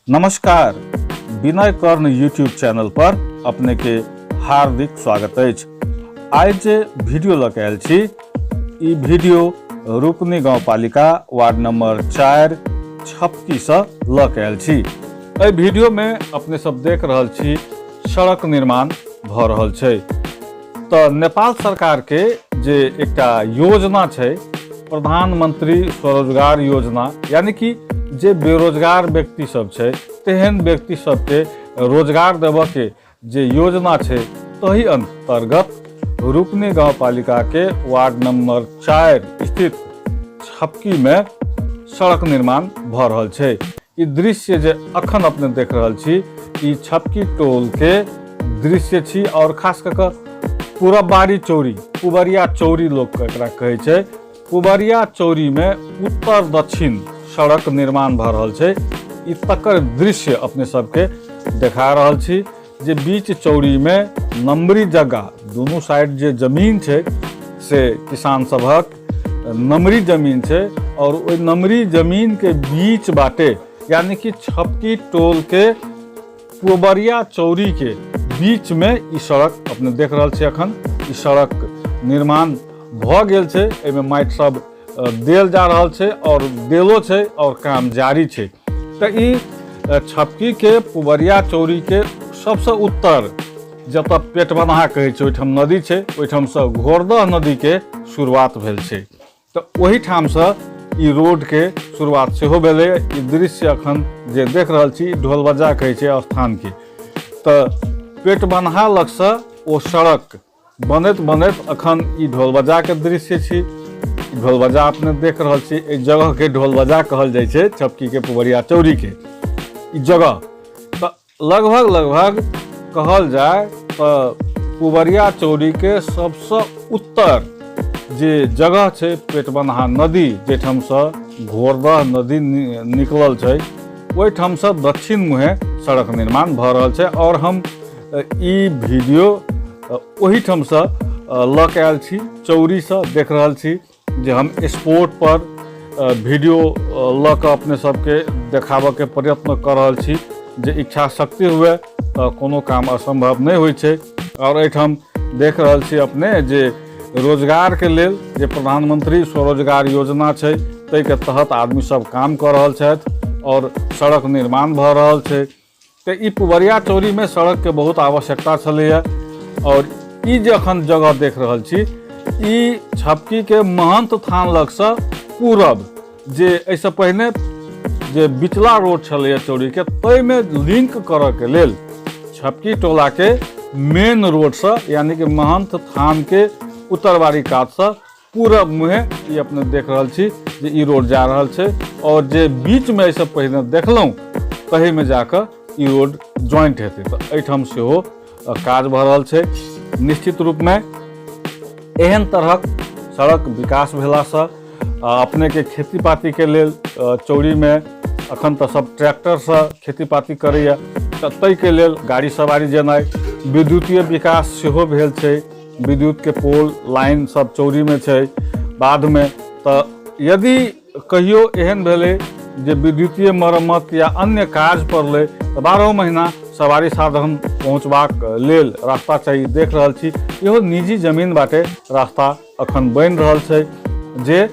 नमस्कार, विनय कर्ण YouTube channel पर अपने के हार्दिक स्वागत अछि। आइ जे वीडियो लऽ के आयल छी, ई वीडियो रुपनी गाउँपालिका वार्ड नंबर 4 छपकी से लऽ के आयल छी। एहि वीडियो में अपने सब देख रहल छी सड़क निर्माण भऽ रहल छै। तऽ नेपाल सरकार के जे एकटा योजना छै प्रधानमंत्री स्वरोजगार योजना, यानी कि जे बेरोजगार व्यक्ति सब छै तेहन व्यक्ति सबके रोजगार देबऽ के जे योजना छै, तही अंतर्गत रुपनी गाउँपालिका के वार्ड नंबर 4 स्थित छपकी में सड़क निर्माण भऽ रहल छै। ई दृश्य जे अखन अपने देख रहल छी, ई छपकी टोल के दृश्य छी और खास कऽ कऽ पुरबारी चौरी, पुबरिया चौरी लोग एकरा कहै छै। पुबरिया चौरी में उत्तर दक्षिण सड़क निर्माण भऽ रहल छै। ई तकर दृश्य अपने सबके देखा रहल छी जे बीच चौरी में नमरी जगह, दुनू साइड जे जमीन छै से किसान सभक नमरी जमीन छै और ओहि नमरी जमीन के बीच बाटे, यानी कि छपकी टोल के पुबरिया चौरी के बीच में ई सड़क अपने देख रहल छी। अखन ई सड़क निर्माण भऽ गेल छै, एहिमे माटि सब देल जा रहल छै और देलो छै और काम जारी छै। तऽ ई छपकी के पुबरिया चौरी के सबसे उत्तर जतऽ पेटबन्हा कहै छै ओहिठाम नदी छै, ओहिठामसँ घोरदह नदीके शुरुआत भेल छै। तऽ ओहिठामसँ ई रोडके शुरुआत सेहो भेलै। ई दृश्य अखन जे देख रहल छी ढोलबज्जा कहै छै स्थानके। तऽ पेटबन्हा लगसँ ओ सड़क बनैत बनैत अखन ई ढोलबज्जाके दृश्य छी। ढोलबज्जा अपने देख रहल छी, एहि जगहके ढोलबज्जा कहल जाइ छै, छपकीके पुबरिया चौरीके ई जगह। तऽ लगभग लगभग कहल जाय तऽ पुबरिया चौरीके सबसँ उत्तर जे जगह छै पेटबन्हा नदी, जाहिठामसँ घोरदह नदी निकलल छै, ओहिठामसँ दक्षिण मुँहे सड़क निर्माण भऽ रहल छै। और हम ई वीडियो ओहिठामसँ लऽ के आयल छी, चौरीसँ देख रहल छी जे हम स्पोर्ट पर वीडियो लऽ कऽ अपने सबके देखाबऽके प्रयत्न कऽ रहल छी जे इच्छा शक्ति हुए तऽ कोनो काम असम्भव नहि होइ छै। और एहिठाम देख रहल छी अपने जे रोजगारके लेल जे प्रधानमंत्री स्वरोजगार योजना छै ताहिके तहत आदमी सब काम कऽ रहल छथि और सड़क निर्माण भऽ रहल छै। तऽ ई पुबरिया चौरीमे सड़कके बहुत आवश्यकता छलैए। और ई जे अखन जगह देख रहल छी ई छपकीके महंत थान लगसँ पूरब जे एहिसँ पहिने जे बिचला रोड छलैए चौरीके ताहिमे लिंक करऽके लेल छपकी टोलाके मेन रोडसँ यानी कि महंत थानके उत्तरवारी कातसँ पूरब मुँहे ई अपने देख रहल छी जे ई रोड जा रहल छै। और जे बीचमे एहिसँ पहिने देखलहुँ तहीमे जाकऽ ई रोड ज्वाइंट हेतै। तऽ एहिठाम सेहो काज भऽ रहल छै। निश्चित रूपमे एहन तरहक सड़क विकास भेलासँ अपनेके खेती पातीके लेल चौरीमे अखन तऽ सब ट्रैक्टरसँ खेती पाती करैए, तऽ ताहिके लेल गाड़ी सवारी जेनाइ, विद्युतीय विकास सेहो भेल छै, विद्युतके पोल लाइन सब चौरीमे छै बाधमे। तऽ यदि कहियो एहन भेलै जे विद्युतीय मरम्मत या अन्य काज पड़लै तऽ 12 महीना सवारी साधन पहुँचबाक लेल रास्ता चाही। देख रहल छी इहो निजी जमीन बाटे रास्ता अखन बनि रहल छै जे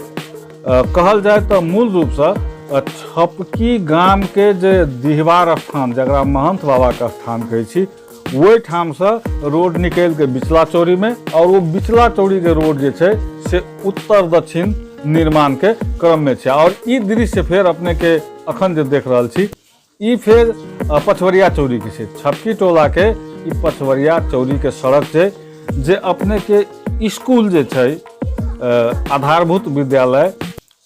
कहल जाय तऽ मूल रूपसँ छपकी गामके जे दिहवार स्थान जकरा महंत बाबाके स्थान कहै छी ओहिठामसँ रोड निकलि कऽ बिचला चौरीमे, और ओ बिचला चौरीके रोड जे छै से उत्तर दक्षिण निर्माणके क्रममे छै। और ई दृश्य फेर अपनेके अखन जे देख रहल छी ई फेर पछवरिया चौरीके छै, छपकी टोलाके ई पछवरिया चौरीके सड़क छै जे अपनेके स्कूल जे छै आधारभूत विद्यालय,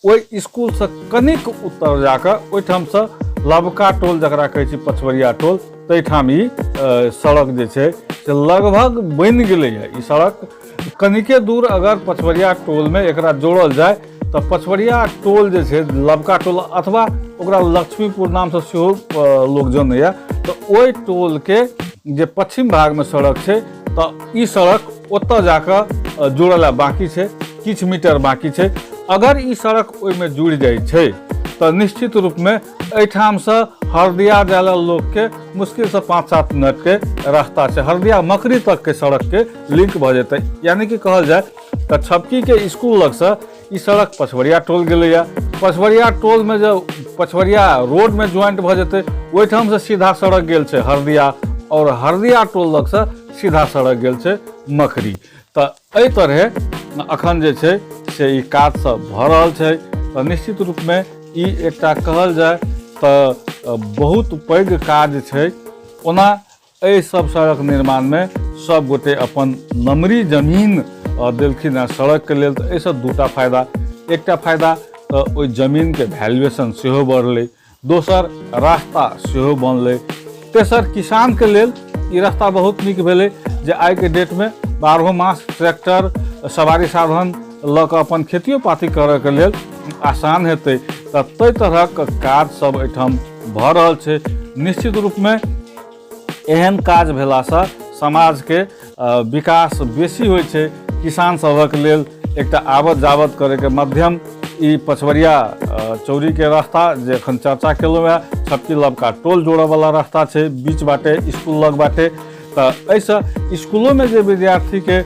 ओहि स्कूलसँ कनिक उत्तर जाकऽ ओहिठामसँ लबका टोल जकरा कहै छी पछवरिया टोल, ताहिठाम ई सड़क जे छै से लगभग बनि गेलैए। ई सड़क कनिके दूर अगर पछवरिया टोलमे एकरा जोड़ल जाय तऽ पछवरिया टोल जे छै लबका टोल अथवा ओकरा लक्ष्मीपुर नामसँ सेहो लोक जनैए, तऽ ओहि टोलके जे पश्चिम भागमे सड़क छै तऽ ई सड़क ओतऽ जाकऽ जोड़ऽ लए बाँकी छै, किछु मीटर बाँकी छै। अगर ई सड़क ओहिमे जुड़ि जाइ छै तऽ निश्चित रूपमे एहिठामसँ हरदिया जाय लेल लोकके मुश्किलसँ 5-7 मिनटके रास्ता छै। हरदिया मकरी तकके सड़कके लिंक भऽ जेतै। यानी कि कहल जाय तऽ छपकीके स्कूल लगसँ ई सड़क पछबरिया टोल गेलैए। पछबरिया टोलमे जे पछबरिया रोडमे ज्वाइंट भऽ जेतै, ओहिठामसँ सीधा सड़क गेल छै हरदिया, आओर हरदिया टोल लगसँ सीधा सड़क गेल छै मकरी। तऽ एहि तरहे अखन जे छै से ई काज सब भऽ रहल छै। तऽ निश्चित रूपमे ई एकटा कहल जाय तऽ बहुत पैघ काज छै। ओना एहि सब सड़क निर्माणमे सब गोटे अपन नमरी जमीन देलखिन हँ सड़कके लेल। तऽ एहिसँ दूटा फायदा, एकटा फायदा तऽ ओहि जमीनके वैल्यूएशन सेहो बढ़लै, दोसर रास्ता सेहो बनलै, तेसर किसानके लेल ई रास्ता बहुत नीक भेलै जे आइके डेटमे 12 मास ट्रैक्टर सवारी साधन लऽ कऽ अपन खेतियो पाती करऽके लेल आसान हेतै। तऽ ताहि तरहक काज सब एहिठाम भऽ रहल छै। निश्चित रूपमे एहन काज भेलासँ समाजके विकास बेसी होइ छै। किसान सभक लेल एकटा आवत जावत करैके माध्यम ई पछबरिया चौरीके रास्ता जे एखन चर्चा केलहुँ हेँ, छपकी लबका टोल जोड़ऽवला रास्ता छै, बीच बाटे इसकुल लग बाटे। तऽ एहिसँ इसकुलोमे जे विद्यार्थीके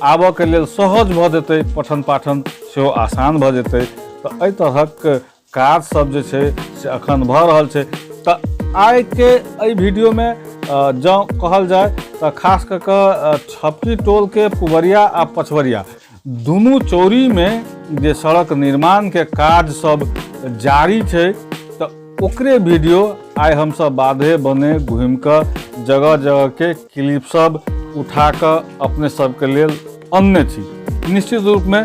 आबऽके लेल सहज भऽ जेतै, पठन पाठन सेहो आसान भऽ जेतै। तऽ एहि तरहक काज सब जे छै से अखन भऽ रहल छै। तऽ आइके एहि वीडियोमे जँ कहल जाय तऽ खास कऽ कऽ छपकी टोलके पुबरिया आ पछबरिया दुनू चौरीमे जे सड़क निर्माणके काज सब जारी छै, तऽ ओकरे वीडियो आइ हमसब बाधे बने घुमि कऽ जगह जगहके क्लिप सब उठा कऽ अपने सबके लेल अनने छी। निश्चित रूपमे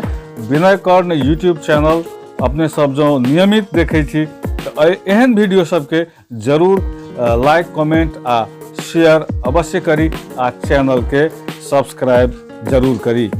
विनय कर्ण यूट्यूब चैनल अपने सब जँ नियमित देखै छी तऽ एहन वीडियो सबके जरूर लाइक, कमेंट आ शेयर अवश्य करी आ चैनलके सब्सक्राइब जरूर करी।